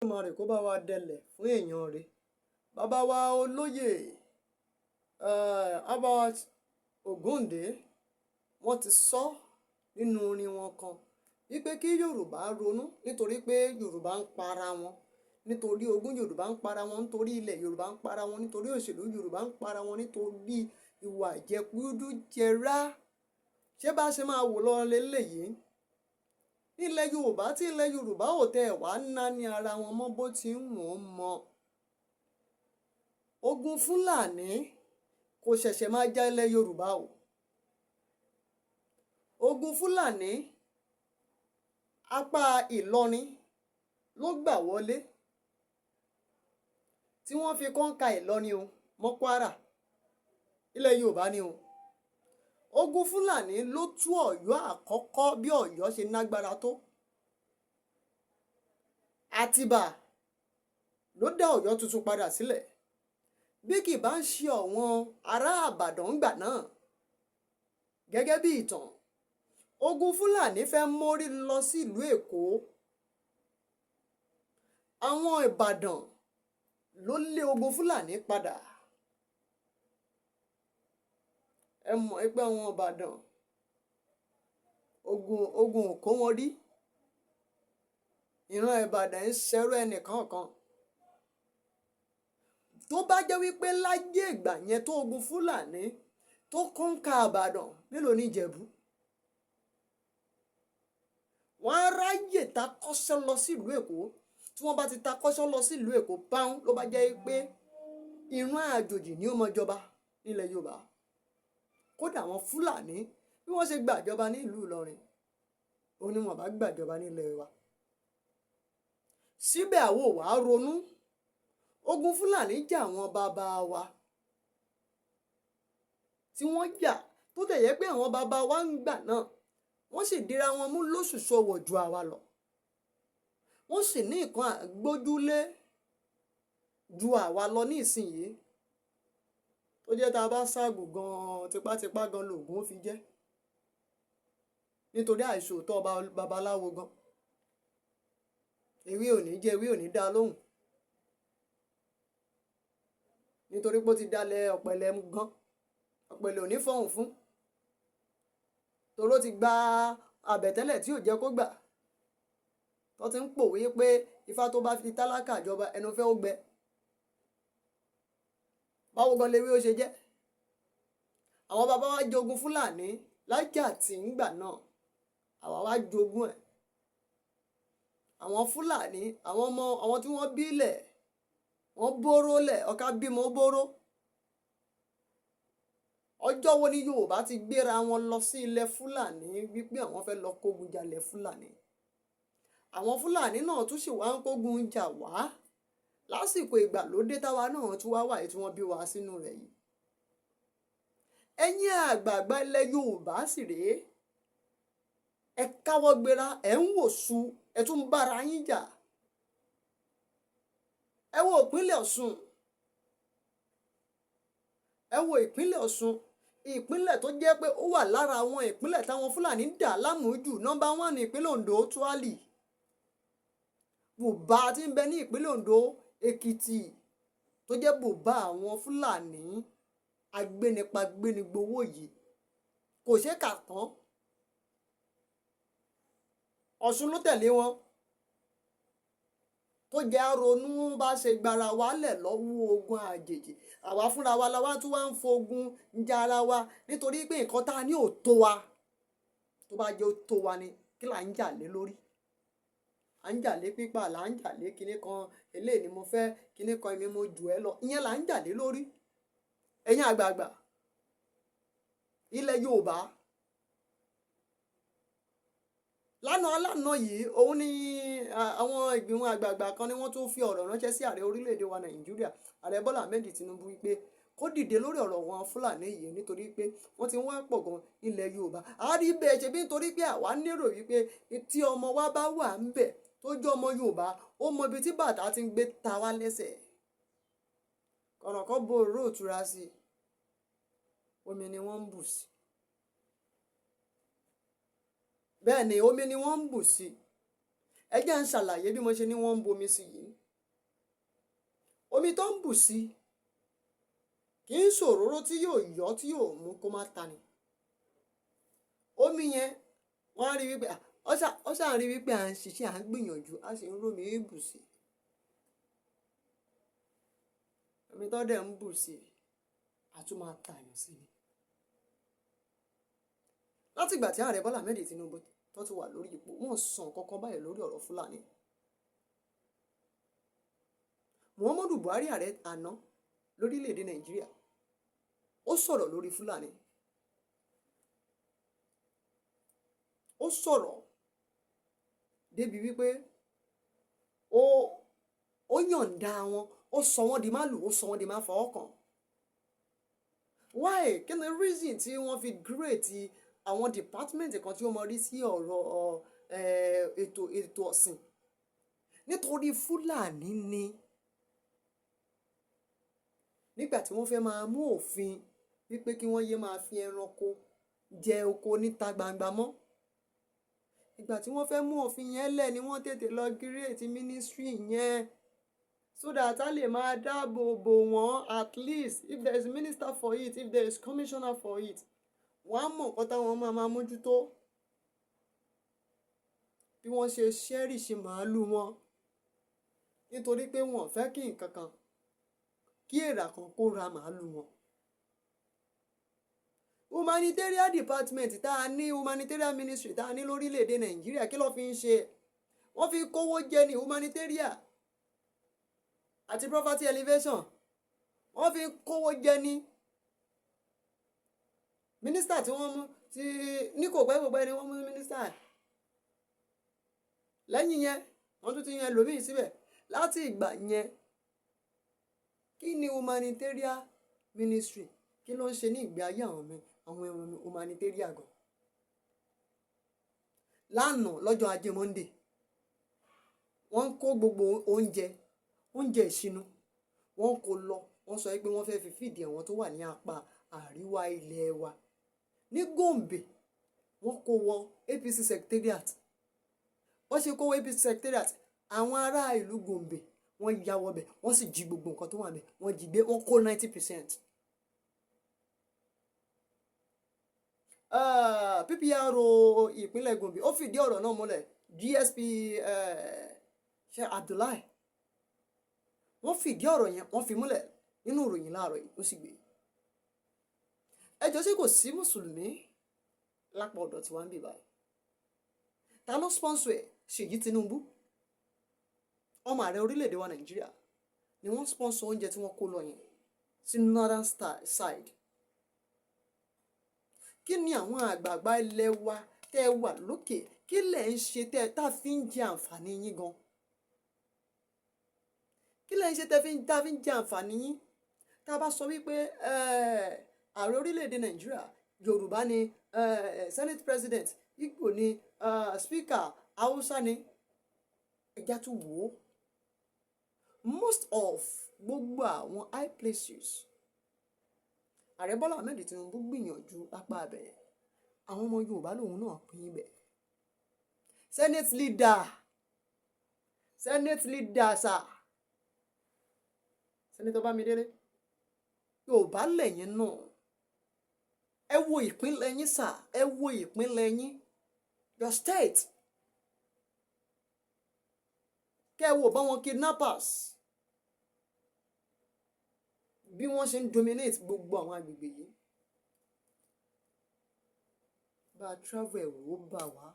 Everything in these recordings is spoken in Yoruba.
Olódùmarè kó bá wa dẹlẹ̀ fún èèyàn rẹ̀. Bàbá wa olóyè Herbert Ògúndé, wọ́n ti sọ nínú orin wọn kan wípé kí Yorùbá ronú, nítorí pé Yorùbá ń para wọn nítorí ogún, Yorùbá ń para wọn nítorí ilẹ̀, Yorùbá ń para wọn nítorí òṣèlú, Yorùbá ń para wọn nítorí ìwà ìjẹkúdújẹrá. Ṣé bá ṣe máa wò lọ lélẹ́yìí nílẹ̀ Yorùbá, tí ilẹ̀ Yorùbá ò tẹ̀ wá ná ní ara wọn mọ́ bó ti ń wọ́n mọ́? Ogun Fúlàní kò ṣẹ̀ṣẹ̀ máa já ilẹ̀ Yorùbá o. Ogun Fúlàní, apá Ìlọrin ló gbà wọlé tí wọ́n fi conquer Ìlọrin o mọ́ Kwara, ilẹ̀ Yorùbá ni o. Ogun Fúlàní ló tú Ọ̀yọ́ àkọ́kọ́. Bí Ọ̀yọ́ ṣe nágbára tó, Àtìbà ló dá Ọ̀yọ́ tuntun padà sílẹ̀. Bí kì bá ń ṣe ọ̀wọ́n ará Àbàdàn ńgbà náà, gẹ́gẹ́ bí ìtàn, ogun Fúlàní fẹ́ mórí lọ sílùú Èkó. Àwọn Ìbàdàn ló lé ogun Fúlàní padà. Ẹ mọ̀ pé àwọn Ìbàdàn, ogun ò kó wọn rí. Ìran Ìbàdàn ń ṣerú ẹnìkan kan. Tó bá jẹ́ wípé láyé ìgbà yẹn tó ogun Fúlàní tó conquer Ìbàdàn, mélòó ní Ìjẹ̀bú? Wọ́n á ráyè ta kọ́ṣẹ́ lọ sílùú Èkó. Tí wọ́n bá ti ta kọ́ṣẹ́ lọ sílùú Èkó páún, ló bá jẹ́ pé ìran àjòjì ni ó mọ jọba nílẹ̀ Yorùbá. Kódà àwọn Fúlàní, bí wọ́n ṣe gbàjọba ní ìlú Ìlọrin, òun ni wọ́n bá gbàjọba nílẹ̀ wa. Síbẹ̀ àwa ò wá ronú. Ogun Fúlàní jà àwọn bàbá wa tí wọ́n jà, tó tẹ̀ yẹ pé àwọn bàbá wa ń gbà náà, wọ́n sì dira wọn mú lóṣùṣù ọwọ̀ ju àwa lọ. Wọ́n sì ní nǹkan àgbójúlé ju àwa lọ ní ìsinyìí, tó jẹ́ tá a bá ṣaàgùn gan-an, tipátipá gan lògùn ó fi jẹ́, nítorí àìṣòótọ́ babaláwo gan. Ewé ò ní jẹ́, ewé ò ní dá lóhùn, nítorí pé ó ti dalẹ̀ ọ̀pẹ̀lẹ̀ gan. Ọ̀pẹ̀lẹ̀ ò ní fọhùn fún, toró ti gba àbẹ̀tẹ́lẹ̀ tí ò jẹ́ kó gbà, tó ti ń pòwe pé ifá tó bá fi tálákà jọba, ẹnu fẹ́ ó gbẹ. Báwo gan lewé ó ṣe jẹ́? Àwọn bàbá wa jogun Fúlàní lájà tí ń gbà náà, àwa wá jogún ẹ̀. Àwọn Fúlàní, àwọn ọmọ àwọn tí wọ́n bí lẹ̀, wọ́n bóró lẹ̀, ọ̀ká bímọ ó bóró. Ọjọ́ wo ni Yorùbá ti gbéra wọn lọ sí ilẹ̀ Fúlàní wípé àwọn fẹ́ lọ kógun jalè Fúlàní? Àwọn Fúlàní náà tún sì wá ń kógun jà wá lásìkò ìgbàlódé táwa náà tún wá wà tí wọ́n bí wa sínú rẹ̀ yìí. Ẹ̀yin àgbààgbà ilẹ̀ Yorùbá sì rèé, ẹ káwọ́ gbéra, ẹ̀ ń wò su, ẹ tún ń bára yín jà. Ẹ wo ìpínlẹ̀ Ọ̀ṣun, ẹ wo ìpínlẹ̀ Ọ̀ṣun, ìpínlẹ̀ tó jẹ́ pé ó wà lára àwọn ìpínlẹ̀ táwọn Fúlàní ń dà láàmú jù. Number one ní ìpínlẹ̀ Oǹdó, tuali bùbá tí ń bẹ ní ìpínlẹ̀ Oǹdó, Èkìtì, tó jẹ́ bùbá àwọn Fúlàní agbénipa gbénigbowó yìí, kò ṣeé kà tán. Ọ̀ṣun ló tẹ̀lé wọn. Tó jẹ́ ronú bá ṣe gbára wálẹ̀ lọ́wọ́ ogun àjèjì. Àwa fúnra wa la wá tún wá ń fogun ń ja ara wa, nítorí pé nǹkan tá a ní ò tó wa. Tó bá jẹ́ ó tó wa ni, kí là ń jà lé lórí? À ń jà lé pípa, là ń jà lé kinní kan, eléyìí ni mo fẹ́, kinní kan, èmi mo jù ẹ́ lọ, ìyẹn là ń jà lé lórí. Ẹ̀yin àgbààgbà ilẹ̀ Yorùbá, lánàá lánàá yìí, òun ni àwọn ìgbìmọ̀ àgbààgbà kan ni wọ́n tún fi ọ̀rọ̀ ránṣẹ́ sí ààrẹ orílẹ̀-èdè wa Nàìjíríà, Ààrẹ Bọ́lá Ahmed Tinubu, wípé kó dìde lórí ọ̀rọ̀ wọn Fúlàní yìí, nítorí pé wọ́n ti ń wá pọ̀ gan ilẹ̀ Yorùbá. A rí bẹ́ẹ̀ ṣe bí, nítorí pé àwa nérò wípé tí ọmọ wa bá wà ń bẹ̀, tó jẹ́ ọmọ Yorùbá, ó mọ ibi tí bàtà ti ń gbé ta wá lẹ́sẹ̀. Kọ̀nàkọ́ bo òróró òtura sí i, omi ni wọ́n ń bù sí. Bẹ́ẹ̀ ni, omi ni wọ́n ń bù sí. Ẹ jẹ́ ń ṣàlàyé bí mo ṣe ní wọ́n ń bomi sí yìí. Omi tó ń bù sí kì í ṣòróró tí yóò yọ, tí yóò mú kó má ta ni. Omi yẹn, wọ́n á rí wípé ó ṣáà rí wípé à ń ṣiṣẹ́, à ń gbìyànjú, a sì ń rómi bù sí. Omi tó dẹ̀ ń bù sí, a tún máa tàyàn sí ni. Láti ìgbà tí Ààrẹ Bọ́lá Ahmed Tinubu tó ti wà lórí ipò, wọ́n sọ nǹkan kan báyìí lórí ọ̀rọ̀ Fúlàní. Muhammadu Buhari, ààrẹ àná lórílẹ̀‐èdè Nàìjíríà, ó sọ̀rọ̀ lórí Fúlàní. Ó sọ̀rọ̀ débi wípé ó yọ̀ǹda wọn, ó sọ wọ́n di málù, ó sọ wọ́n di má fọwọ́ kàn. Why? Kí ni reason tí wọ́n fi create àwọn department kan tí ó mọ rí sí ọ̀rọ̀ ètò ọ̀sìn? Nítorí Fúlàní ni. Nígbà tí wọ́n fẹ́ máa mú òfin wípé kí wọ́n yé máa fi ẹranko jẹ oko níta gbangba mọ́. Ìgbà tí wọ́n fẹ́ mú òfin yẹn lẹ̀ ni wọ́n tètè lọ create ministry yẹn, so that a lè máa dáàbò bò wọ́n. At least if there is minister for it, if there is commissioner for it, wọ́n á mọ̀ nǹkan táwọn máa máa mójútó. Bí wọ́n ṣe cherish màálù wọn, nítorí pé wọn ò fẹ́ kí nǹkan kan, kí èèrà kan kó ra màálù wọn. Humanitarian department tá a ní, humanitarian ministry tá a ní lórílẹ̀‐èdè Nàìjíríà, kí ló fi ń ṣe? Wọ́n fi kówó jẹ ní humanitarian àti poverty alleviation, wọ́n fi kówó jẹ ní. Mínísítà tí wọ́n mú tí ní kò pẹ́ kò pẹ́ ni wọ́n mú mínísítà. Lẹ́yìn yẹn, wọ́n tún ti yan ẹlòmíì síbẹ̀. Láti ìgbà yẹn, kí ni humanitarian ministry, kí ló ń ṣe ní ìgbé ayé àwọn humanitarian gan? Lánàá, lọ́jọ́ Ajé Monday, wọ́n ń kó gbogbo oúnjẹ ìṣínú, wọ́n kó lọ. Wọ́n sọ pé wọ́n fẹ́ fi fìdí àwọn tó wà ní apá àríwá ilẹ̀ wa ní Gombe. Wọ́n kó wọ APC secretariat. Wọ́n ṣe kó wọ APC secretariat, àwọn ará ìlú Gombe, wọ́n ya wọbẹ̀, wọ́n sì jí gbogbo nǹkan tó wà níbẹ̀. Wọ́n jí gbé, wọ́n kó 90%. PPRO ìpínlẹ̀ Gombe, ó fìdí ọ̀rọ̀ náà múlẹ̀. DSP ṣe Abdullahi, wọ́n fìdí ọ̀rọ̀ yẹn, wọ́n fi múlẹ̀ nínú ìròyìn láàárọ̀ yìí. Ó sì gbé ẹjọ́, ṣé kò sí mùsùlùmí lápá ọ̀dọ̀ tí wọ́n ń bì báyìí? Ta ló sponsor ẹ̀? Ṣèyí Tinubu, ọmọ ààrẹ orílẹ̀-èdè wa Nàìjíríà, ni wọ́n sponsor oúnjẹ tí wọ́n kó lọ yẹn sí northern side. Kí ni àwọn àgbààgbà ilẹ̀ wa tẹ́ ẹ wà lókè, kí lẹ̀ ń ṣe tẹ́ tá a fi ń jẹ àǹfààní yín gan? Kí lẹ̀ ń ṣe tẹ́ tá a fi ń jẹ àǹfààní yín? Tá a bá sọ wípé ààrẹ orílẹ̀-èdè Nàìjíríà, Yorùbá ni, senate president, Igbo ni, speaker, Hausa ni, ẹja tún wò ó. Most of gbogbo àwọn high places, Ààrẹ Bọ́lá Ahmed Tinubu gbìyànjú lápá abẹ. Àwọn ọmọ Yorùbá lòun náà pín ibẹ̀. Senate leader, senate leader sir, Senator Bámidélé, Yorùbá lẹ́yìn náà. Ẹ wo ìpínlẹ̀ yín sà, ẹ wo ìpínlẹ̀ yín, your state. Kẹ́ ẹ wo báwọn kidnappers bí wọ́n ṣe ń dominate gbogbo àwọn agbègbè yìí. Bá a travel, ẹ̀rù ó bà wá.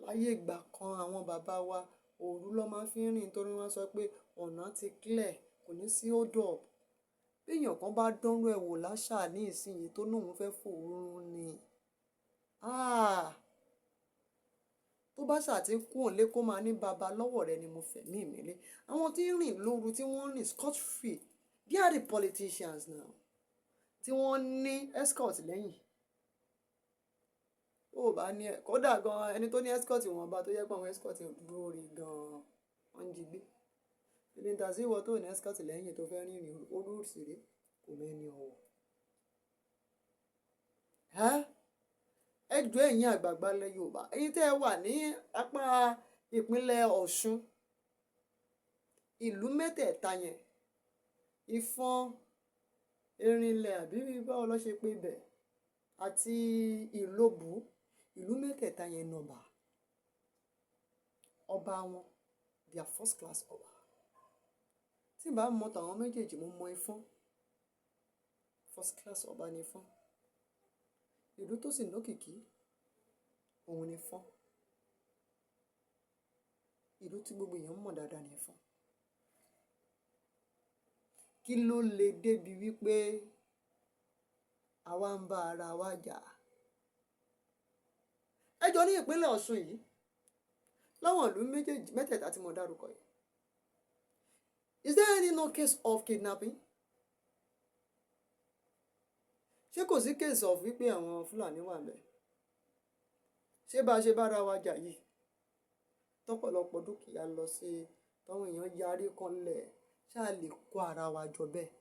Láyé ìgbà kan, àwọn bàbá wa, òru ló máa fi ń rìn, torí wọ́n sọ pé ọ̀nà ti clear, kò ní sí hold up. Bí èèyàn kan bá dánrú ẹ̀ wò láṣà ní ìsinyìí tó ní òun fẹ́ fòru ni. Ah! Tó bá ṣà tí ń kúrò nílé, kó máa ní baba lọ́wọ́ rẹ ni mo fẹ̀mí mi lé. Àwọn tí ń rìn lóru, tí wọ́n ń rìn scot free, they are the politicians now tí wọ́n ní escort lẹ́yìn. Ó bá ní ẹ kódà gan, ẹni tó ní escort wọn bá tó yẹ pé àwọn escort dúró rí gan, wọ́n ń jí gbé. Ìlú sí ìwọ tó ní escort lẹ́yìn tó fẹ́ rìnrìn òru òṣèré kò mẹ́ni ọ̀wọ̀. Ẹ́ ẹ jọ̀ọ́, ẹ̀yin àgbààgbà ilẹ̀ Yorùbá, ẹ̀yin tẹ́ ẹ wà ní apá ìpínlẹ̀ Ọ̀ṣun, Ìlú mẹ́tẹ̀ẹ̀ta yẹn, Ìfọ̀n, Erinlẹ̀, àbí báwo ló ṣe pé bẹ̀, àti Ìlobù, ìlú mẹ́tẹ̀ẹ̀ta yẹn nọba ọba wọn, their first class ọba. Tí n bá mọ tàwọn méjèèjì, mo mọ Ifọ̀n, first class ọba ní Ifọ̀n. Ìlú tó sì lókìkí òun ní Ifọ̀n. Ìlú tí gbogbo èèyàn mọ̀ dáadáa ní Ifọ̀n. Kí ló lè débi wípé àwa ń bá ara wa jà? Ẹ jọ, ní ìpínlẹ̀ Ọ̀ṣun yìí, láwọn ìlú méjèèjì mẹ́tẹ̀ẹ̀ta tí mo dárúkọ yìí, is there any no case of kidnapping? Ṣé kò sí case of wípé àwọn Fúlàní wà ńbẹ̀? Ṣé bá a ṣe bára wa jà yìí, tọ́pọ̀lọpọ̀ dúkìá lọ sí, táwọn èèyàn yarí kanlẹ̀, ṣáà lè kó ara wa jọ bẹ́ẹ̀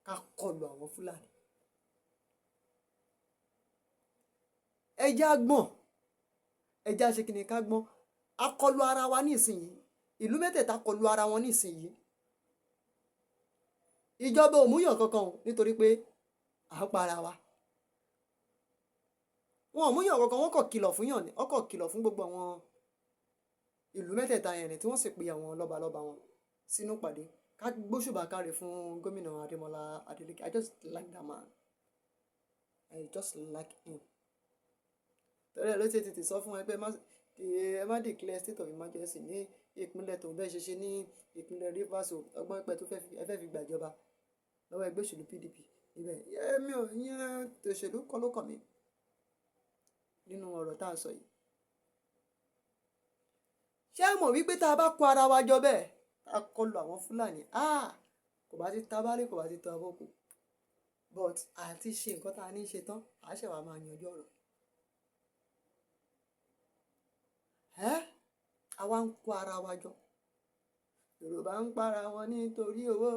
ká kọlù àwọn Fúlàní? Ẹjẹ́ á gbọ̀n, ẹjẹ́ á ṣe kí ni, ká gbọ́n. A kọlù ara wa nísìnyìí. Ìlú mẹ́tẹ̀ẹ̀ta kọlù ara wọn nísìnyìí. Ìjọba ò múyàn kankan o, nítorí pé à ń para wa. Wọn ò múyàn kankan, wọ́n kàn kìlọ̀ fún yàn ni. Wọ́n kàn kìlọ̀ fún gbogbo àwọn ìlú mẹ́tẹ̀ẹ̀ta yẹn ni, tí wọ́n sì pe àwọn lọ́balọ́ba wọn sínú ìpàdé. Ká gbóṣùbà káre fún Gómìnà Adémọ́lá Adélékè. I just like that man. I just like him. Torí ẹ ló ṣe tètè sọ fún ẹ pé ẹ má declare state of emergency ní ìpínlẹ̀ tó bẹ́ẹ̀ ṣe ṣe ní ìpínlẹ̀ Rivers o. Ọgbọ́n pẹ́ tó fẹ́ fi, ẹ fẹ́ fi gbàjọba lọ́wọ́ ẹgbẹ́ òṣèlú PDP níbẹ̀. Èmi ò yẹn, tòṣèlú kọ́ ló kàn mí nínú ọ̀rọ̀ tá à ń sọ yìí. Ṣé ẹ mọ̀ wípé tá a bá kó ara wa jọ bẹ́ẹ̀, tá a kọlù àwọn Fúlàní, ah, kò bá ti tábálẹ̀, kò bá ti tọ́ abọ́kù. But àti ṣe nǹkan tá a ní ṣe tán, à ṣẹ̀ wá máa yanjú ọ̀rọ̀. Ẹ́, àwa ń kó ara wa jọ. Yorùbá ń para wọn nítorí owó,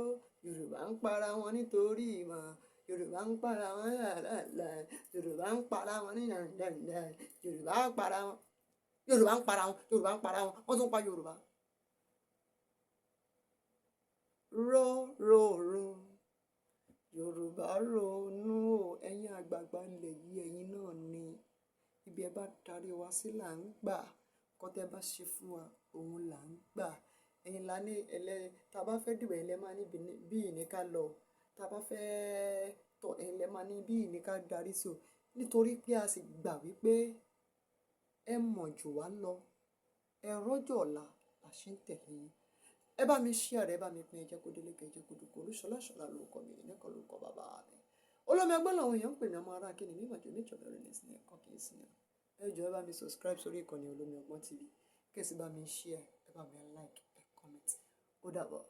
Yorùbá ń para wọn nítorí ìmọ̀, Yorùbá ń para wọn làlàlà, Yorùbá ń para wọn ní nàndàndà, Yorùbá ń para wọn, Yorùbá ń para wọn, Yorùbá ń para wọn, wọ́n tún pa Yorùbá. Ro ro ro, Yorùbá ronú o, ẹ̀yin àgbààgbà ilẹ̀ yìí, ẹ̀yin náà ni. Ibi ẹ bá darí wa sí là ń gbà. Nǹkan tí ẹ bá ṣe fún wa, òun là ń gbà. Ẹ̀yin là ní ẹlẹ́, tí a bá fẹ́ dìbò, ẹ̀yin lẹ máa ní bí ní ká lọ. Tí a bá fẹ́ tọ̀, ẹ̀yin lẹ máa ní bí ní ká darí sí o. Nítorí pé a sì gbà wípé ẹ mọ̀ jù wá lọ. Ẹ rọ́jò ọ̀la la ṣe ń tẹ̀lé yín. Ẹ bá mi share, ẹ bá mi pín, ẹ jẹ́ kó délé, kẹ́ ẹ jẹ́ kó dóko. Olúṣọlá Ṣọlá lórúkọ mi, Ìnẹ́kọ̀ lórúkọ bàbá mi. Olómi ọgbọ́n làwọn èèyàn ń pè mí, ọmọ ará kíni mímọ̀ jù méjì ọ̀bẹ̀rẹ̀ ní ìsìn ẹ̀kọ́ kì í sí ni. Ẹ jọ̀ọ́, ẹ bá mi subscribe sórí ìkànnì Olómi Ọgbọ́n TV. Kí ẹ sì bá mi share, ẹ bá mi like, ẹ comment. Ó dàbọ̀.